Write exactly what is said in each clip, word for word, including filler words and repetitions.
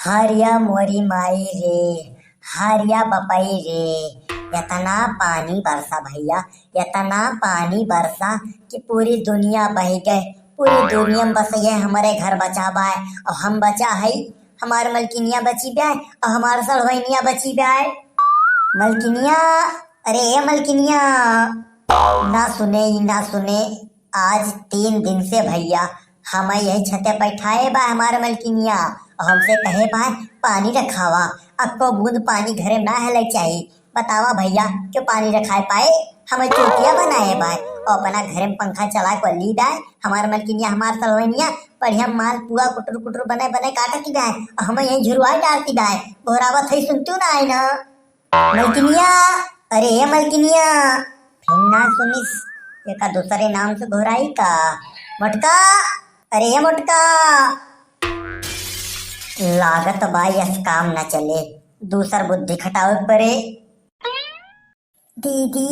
हरिया मोरी माई रे, हरिया बपई रे, एतना पानी बरसा भइया, एतना पानी बरसा कि पूरी दुनिया बहि गए। पूरी दुनिया में बस ये हमरे घर बचा बाय, अउर हम बचा हई, हमार मलकिनिया बची बाय, अउर हमार सढ़वइनिया बची बाय। मलकिनिया, अरे ए मलकिनिया, ना सुने, ई ना सुने। आज तीन दिन से भइया हमें यही छते बैठाए बा हमार मलकिनिया, अउर हमसे कहे बा पानी रखावा, अक्को बूंद पानी घरे ना हेले चाही। बतावा भइया, क्यों पानी रखाए पाए? हमें चूतिया बनाए बा, अउर अपना घरे में पंखा चला के ली बाय। हमार मलकिनिया, हमार सढ़वइनिया बढ़िया माल पुआ कुटुर कुटुर बने बने काटती बाय, अउर हमें यही झुरवाए डालती बाय। गोहरावत है, सुनतू ना है ना। मलकिनिया, अरे ए मलकिनिया, फिर ना सुनिस, एका दूसरे नाम से गोहराई का? मोटका, अरे ए मोटका, लागत बा यस काम न चले, दूसर बुद्धि खटावे परे। दीदी,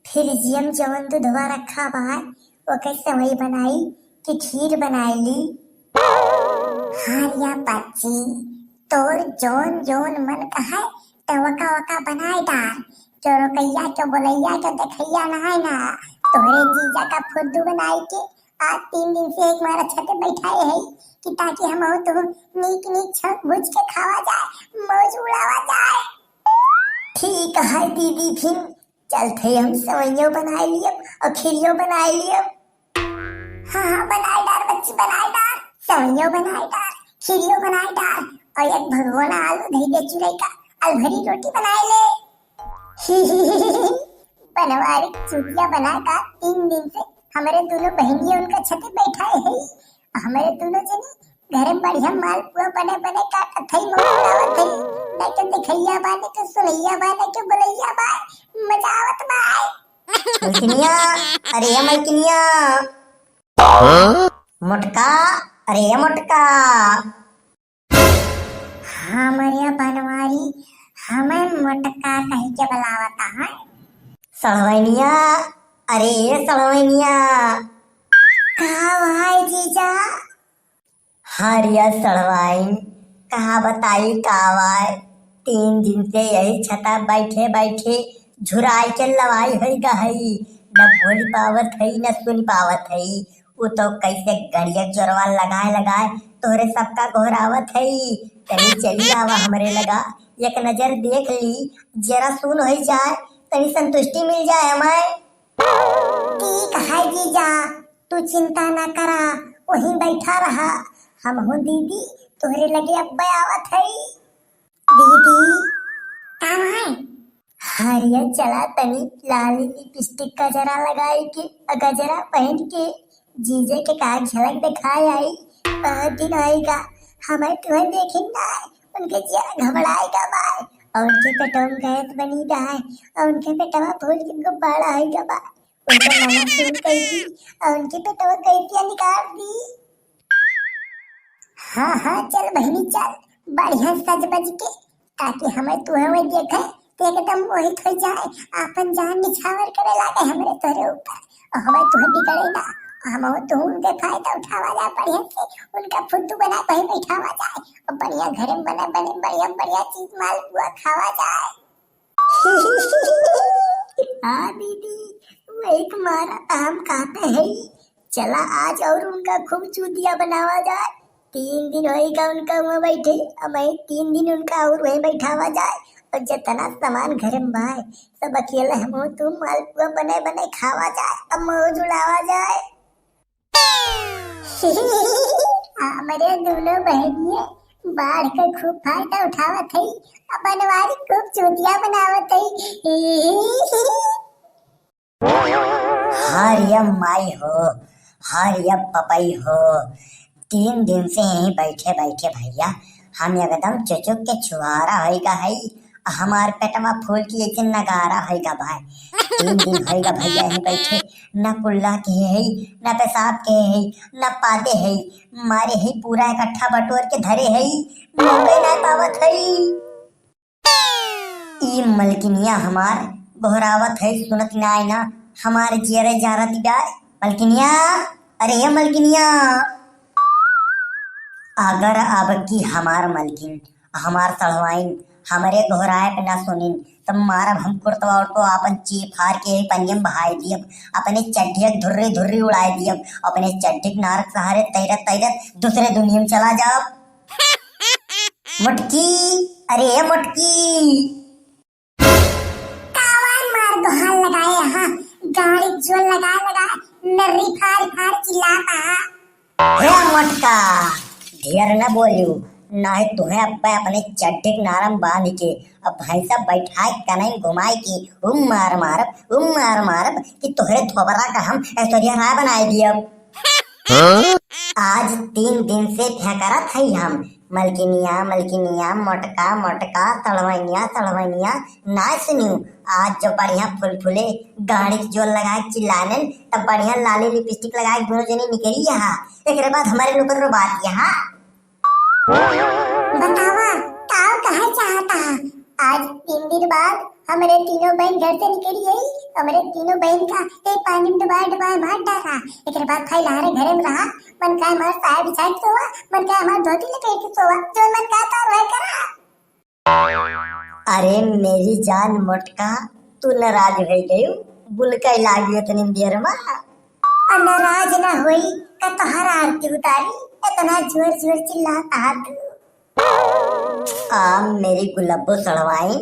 फ्रिजियम जवन दूधवा रखा बा, ओके सेवई बनाई कि खीर बनाई ली? हाँ या बच्ची, तोर जौन जौन मन कहे, तो वका वका बनाए डार। क्यों रोकैया, क्यों बोलैया, क्यों देखैया ना है ना, तोहरे जीजा का फुद्दू बनाई के आज तीन दिन से एक मारा छते बैठाए है कि ताकि हम हो तो नीक नीक छक भुज के खावा जाए, मौज उड़ावा जाए। ठीक है दीदी, फिर चलते हम सेवइयो बनाए लियब अउर खीरियो बनाए लियब। हाँ, हाँ, बनाए डार बच्ची, बनाए डार, सेवइयो बनाए डार, खीरियो बनाए डार, अउर एक भगोना आलू धई दे चुरई का, अलभरी रोटी बनाए ले। बनवारी चूतिया बना का तीन दिन से हमरे दोनों बहनिया उनका छते बैठाए है। हमरे दोनों जनी घरे बढ़िया मालपुआ बने बने काटत हई, मौज उड़ावत हई। ना के देखैया बा, ना के सुनैया बा, ना के बोलैया बा। मजा आवत बा। मलकिनिया, अरे ए मलकिनिया। हाँ? मोटका, अरे ए मोटका। हमरे बनवारी हमें मोटका कह के बुलावता है। सड़वैनिया, अरे ए सड़वैनिया। का भाई जीजा? हरिया सड़वाइन, कहा बताई का वाय, तीन दिन से यही छता बैठे बैठे झुराई के लवाई होई गा हई, न बोल पावत हई, न सुन पावत हई। उ तो कैसे गड़िया जोरवा लगाए लगाए तोहरे सबका गोहरावत हई। तनी चली आवा हमरे लगा, एक नजर देख ली, जरा सुन होई जाए, तनी संतुष्टि मिल जाए हमें। ठीक है जीजा, तू चिंता ना करा, वहीं बैठा रहा, हमहू दीदी तोहरे लगे अब्बे आवत हई। दीदी, का है? हरिया चला तनी लाली लिपस्टिक गजरा लगाई के, गजरा पहन के जीजे के का झलक दिखाए आई। बहुत दिन होइगा, हमें तुहे देखी ना, उनके जिया घबराए गा बाय, और उनके पेटवा में गैस बनी गा है, और उनके पेटवा फूल के गुब्बारा होइगा बाय। उनके मामा सुन कही थी, और उनके पेटवा गैसिया निकाल दी। हाँ, हाँ, चल बहिनी चल, बढ़िया सज बज के, ताकि हमें तुहे वही देखे, तो एकदम मोहित हो जाए, आपन जान निछावर करे लागे हमरे तोरे ऊपर, और हमें तुहे बिगड़े ना, हम तुहूँ उनके फायदा उठावा जाए बढ़िया से, उनका फुद्दू बना के वहीं बैठावा जाए, और बढ़िया घरे में बने बने बढ़िया बढ़िया चीज मालपुआ खावा जाए। हाँ दीदी, वही मारा तो हम कहते हैं, चला आज और उनका खूब चूतिया बनावा जाए। तीन दिन होइगा उनका वहाँ बैठे, अब वही तीन दिन उनका और वहीं बैठावा जाए, और जितना सामान घर में बाय, सब अकेले हम तू मालपुआ बने बने खावा जाए, अब मौज उड़ावा जाए। हमरे दोनों बहनिये बाढ़ के खूब फायदा उठावत हई, आ बनवारी खूब चूतिया बनावत हई। हरिया माई हो, हरिया पपई हो, तीन दिन से यहीं बैठे बैठे भैया हम एकदम चुचुक के छुहारा होइगा हई। हमार पेटवा फूल के जैसे नगारा होइगा भाई। तीन दिन होइगा भैया यहीं बैठे, ना कुल्ला के है, ना पेशाब के है, ना पादे है, मारे है पूरा इकट्ठा बटोर के धरे है, मुँहे ना पावत है। ई मलकिनिया हमार गोहरावत है, सुनत ना है ना, हमार जियरे जारत गाय। मलकिनिया, अरे ए मलकिनिया, अगर अब की हमार मलकिन, हमार सढ़वाइन हमरे गोहराए पे ना सुनिन, तब मारब हम कुर्तवा उर्तवा आपन चीर फार के पनिया में बहाई दियब, अपने चड्ढिया के धुर्री धुर्री उड़ाई दियब, अपने चड्ढी के नार के सहारे तैरत तैरत दूसरे दुनिया में चला जाब। मोटकी, अरे ए मोटकी। कावन मार गोहार लगाए हा, गाड़ी जोर लगाए लगाए, नर्री फाड़ फाड़ चिल्लाता हा। हे मोटका, ढेर न बोलियो, नाहीं तुहे अब्बे अपने चड्ढी के नारम बांध के, अब भैंसा बैठाए कनई घुमाए के, उम मार मारब, उम मार मारब कि तोहरे थोबरा का हम ऐश्वर्या राय बनाए दियब। हाँ? आज तीन दिन से फेंकरत हई हम, मलकिनिया, मलकिनिया, मोटका, मोटका, सढ़वैनिया, सढ़वैनिया, ना सुनियो। आज जो बढ़िया फुलफुले गाड़ी के जोर लगाए चिल्लानेन, तब बढ़िया लाली लिपस्टिक लगाए दोनों जने निकरी यहाँ। एकरे बाद हमारे नुकर रो बात यहाँ। बतावा, का कहे चाहता है? आज तीन दिन बाद हमरे तीनों बहन घर से निकरी है। हमरे तीनों बहन का एक पानी में डुबाए डुबाए मार डाला। एकरे बाद भाई लहरे घरे में रहा, मन का हमार साया बिछाए के सोवा, मन का हमार धोती लपेट के सोवा, जो मन का तार वह करा। अरे मेरी जान मोटका, तू नाराज हो गयू, बुलकई लागी इतनी देर में। आ नाराज ना होई, का तोहर आरती उतारी, इतना जोर जोर चिल्लाता तू। आ मेरी गुलब्बो सड़वाइन,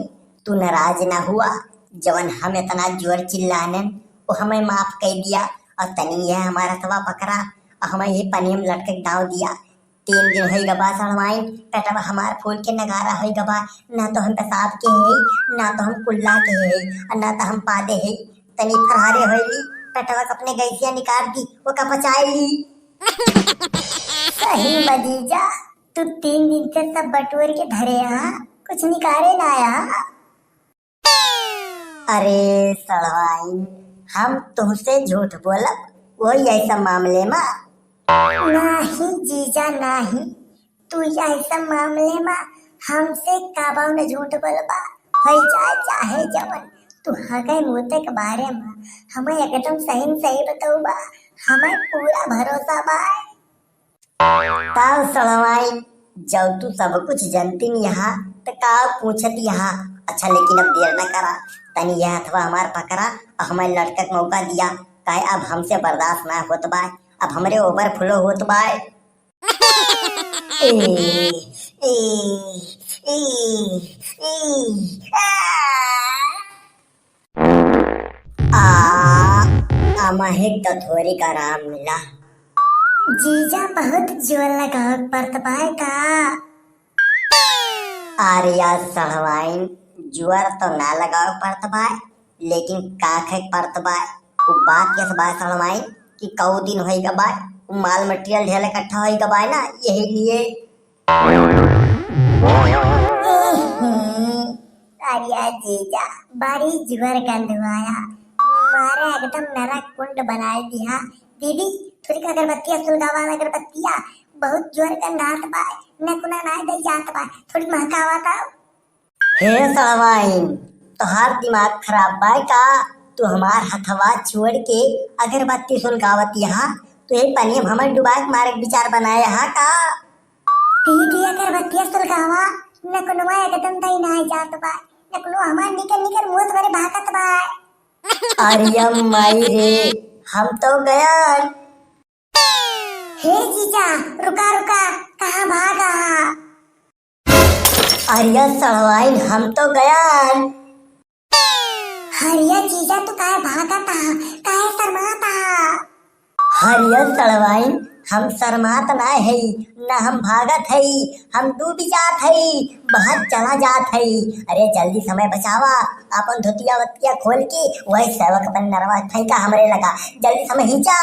तू नाराज ना हुआ, जवन हम इतना जोर चिल्लानन, वो हमें माफ कर दिया, और तनी यह हमारा हथवा पकड़ा, और हमें ये पनिया में लटक डाल दिया। तीन दिन होई गबा सड़वाइन, पेटवा हमार फूल के नगारा होई गबा, ना तो हम पेशाब के है, ना तो हम कुल्ला के है, और ना तो हम पादे है। तनी फरहारे होई ली, पेटवा के अपने गैसिया निकाल दी, वो का पचाई ली। सही बा जीजा, तू तीन दिन से सब बटोर के धरे हा, कुछ निकाले ना आया। अरे सड़वाइन, हम तुमसे झूठ बोलब, वही ऐसा मामले में? नाही जीजा नाही, तू ऐसा मामले में हमसे काबाऊ न झूठ बोलबा, होई जाए चाहे जवन, तू हगे मूते के बारे में हमें एकदम सही सही बतौबा, हमें पूरा भरोसा बा। ताऊ सड़वाइन, जब तू सब कुछ जनती नहीं यहाँ, तो का पूछत यहाँ? अच्छा, लेकिन अब देर न करा, तनी यह हथवा हमार पकड़ा और हमारे लड़का के मौका दिया, काहे अब हमसे बर्दाश्त ना होत बा, अब हमरे overflow होत बा। ए, ए, ए, ए, आ। आ, अमहिक तो थोड़ी आराम मिला। जीजा बहुत जोर लगावे पड़त बा का? अरे यार सड़वाइन, जोर तो ना लगावे पड़त बा, लेकिन का खाए पड़त बा? वो बात कैसे बा सड़वाइन कि कऊ दिन होई गबा, वो माल material ढेर इकट्ठा होई गबा ना, यही लिए। अरे जीजा, बड़ी जोर गंधवाया, मारे एकदम नरक कुंड बनाए दिया। दीदी, थोड़ी अगरबत्तिया सुलगावा, अगरबत्तिया, बहुत जोर गंधात बा, नकुना ना दे जात बा, थोड़ी महकावा था। हे सड़वाइन, तोहार दिमाग खराब बा का? तू हमार हथवा छोड़ के अगरबत्ती सुलगावत यहाँ, तू यही पनिया में हमर डुबाए के मारे के विचार बनाए हा का? दीदी अगरबत्तिया सुलगावा, नकुनवा एकदम दई ना जात बा, नकुनवा हमार निकर निकर मुँह भरे भागत बा। अरे माई रे, हम तो गया। हे जीजा, रुका, रुका, कहाँ भागा? अरे सड़वाइन, हम तो गया। अरे जीजा, तू काहे भागत हा? काहे शर्मात हा? अरे सड़वाइन, हम शर्मात ना है, ना हम भागत है, हम डूब जात है, बाहर चला जात है। अरे जल्दी समय बचावा, अपन धोतिया वतिया खोल के वही सेवक अपन नरवा फेंका हमरे लगा, जल्दी समय खींचा।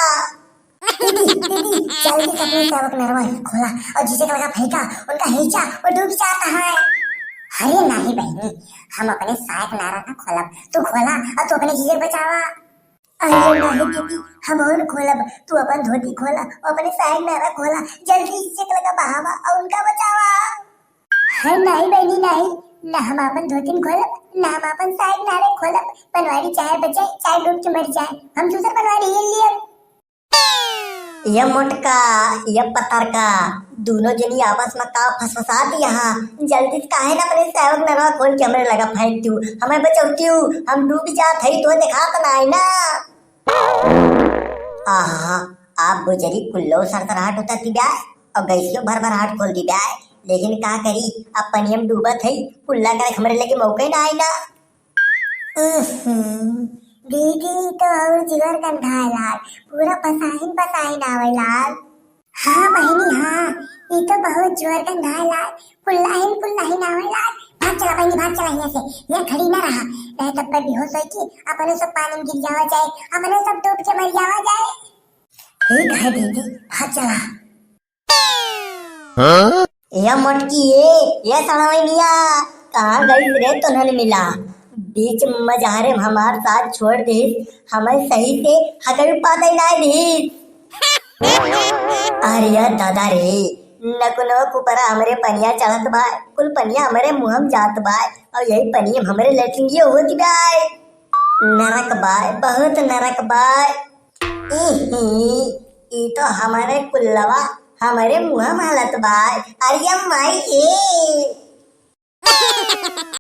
दीदी, दीदी, जल्दी से अपने सेवक नरवा ही खोला और जीजे के लगा फेंका, उनका खींचा, वो डूब जाता है। अरे नाही बहनी, हम अपने सायक नारा ना खोलब, तू खोला और तू अपने जीजे के बचावा। अरे नाही दीदी, हम और खोलब, तू अपन धोती खोला और अपने सायक नारा खोला, जल्दी जीजे के लगा बहावा और उनका बचावा। अरे नाही बहनी नाही, ना हम अपन धोती खोलब, ना हम अपन सायक नारा खोलब, बनवारी चाहे बचे, चाहे डूब के मर जाए, हम दूसर बनवारी ले लिए। ये मोटका, ये पतरका, दूनो जनी आपस में का फसफसात यहाँ? जल्दी से काहे ना अपने सेवक नरवा खोल के हमरे लगा फेंक दियो, हमें बचौतियो, हम डूब जात हई, तो देखात ना है ना। आहा, आप बुजरी कुल्लो सरसराहट उतरती ब्याय और गैसियो भर भर हाट खोल दी ब्याय, लेकिन का करी, अब पनिया में डूबत हई, कुल्ला करे हमरे लगे मौके ना आई ना। उहुं, दीदी, ई तो और जिगर गंधाए लाग, पूरा पसाहिन पसाहिन आवे लाग। हाँ बहिनी, हाँ, ई तो बहुत जोर गंधाए लाग, कुल्लाहिन कुल्लाहिन आवे लाग। भाग चला बहिनी, भाग चला यहाँ से, यहाँ खड़ी ना रहा, नहीं तब पर बेहोश होई के अपने सब पानी में गिर जावा जाए, अपने सब डूब के मर जावा जाए। ठीक है दीदी, भाग चला। हाँ? ए मोटकी, ए, ए सड़वैनिया, कहाँ गई रे तोहन मिला? बीच मझारे में हमार साथ छोड़ दीस, हमें सही से हगल पादे ना दीस। अरे यार दादा रे, नकुनो कुपरा हमरे पनिया चढ़त बा, कुल पनिया हमरे मुँह में जात बा, और यही पनिया में हमरे लेटरिंगियो होत बा। नरक बा, बहुत नरक बा। इही, ई तो हमरे कुल्लवा, हमरे मुँह में हलत बा। अरे माई ए।